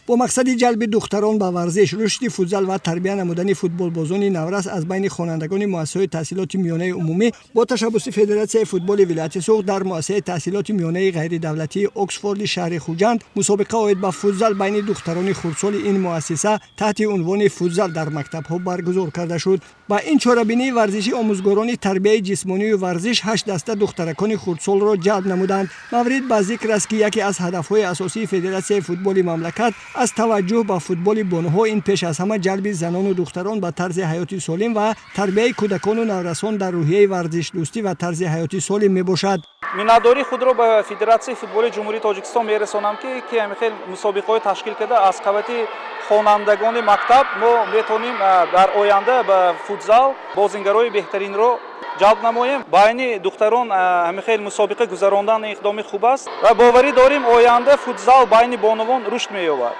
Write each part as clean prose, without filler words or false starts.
Бо мақсади ҷалби духтарон ба варзиш, рушди футзал ва тарбия намудани футболбозони наврас аз байни хонандагони муассисаҳои таҳсилоти миёнаи умумӣ бо ташаббуси Федератсияи футболи вилояти Суғд дар муассисаи таҳсилоти миёнаи ғайридавлатии Оксфорди шаҳри Хуҷанд мусобиқа оид ба футзал байни духтарони хурдсоли ин муассиса таҳти унвони «Футзал дар мактабҳо» баргузор карда шуд. Ба ин чорабинии варзишӣ омӯзгорони тарбияи ҷисмонию варзиш ҳашт даста духтаракони хурдсолро ҷалб намуданд. Маврид ба зикр аст, ки яке аз ҳадафҳои асосии Федератсияи футболи мамлакат аз таваҷҷӯҳ ба футболи бонуҳо ин пеш аз ҳама ҷалби занону духтарон ба тарзи ҳаёти солим ва тарбияи кӯдакону наврасон дар рӯҳияи варзишдӯстӣ ва тарзи ҳаёти солим мебошад. Миннатдории худро ба Федератсияи футболи Ҷумҳурии Тоҷикистон мерасонам, ки ҳамин хел мусобиқаҳо ташкил карда. Аз қабати хонандагони мактаб мо метавонем дар оянда ба футзал бозингарои беҳтаринро ҷалб намоем. Байни духтарон ҳамин хел мусобиқа гузарондан иқдоми хуб аст ва боварӣ дорем, оянда футзал байни бонувон рушд меёбад.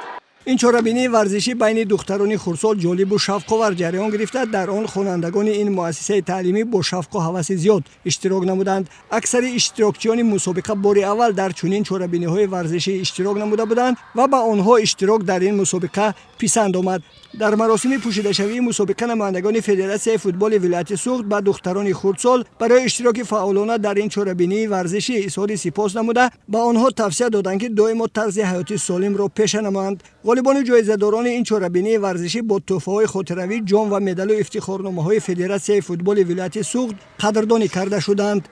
Ин чорабинии варзишӣ байни духтарони хурдсол ҷолибу шавқовар ҷараён гирифта, дар он хонандагони ин муассисаи таълимӣ бо шавқу ҳаваси зиёд иштирок намуданд. Аксари иштирокчиёни мусобиқа бори аввал дар чунин чорабиниҳои варзишӣ иштирок намуда буданд ва ба онҳо иштирок дар ин мусобиқа писанд омад. Дар маросими пӯшидашавии мусобиқа намояндагони Федератсияи футболи вилояти Суғд ба духтарони хурдсол барои иштироки фаъолона дар ин чорабинии варзишӣ изҳори сипос намуда, ба онҳо тавсия доданд, ки доимо тарзи ҳаёти солимро пеша намоянд. Ғолибону ҷоизадорони ин чорабинии варзишӣ бо тӯҳфаҳои хотиравӣ, ҷом ва медалу ифтихорномаҳои Федератсияи футболи вилояти Суғд қадрдонӣ карда шуданд.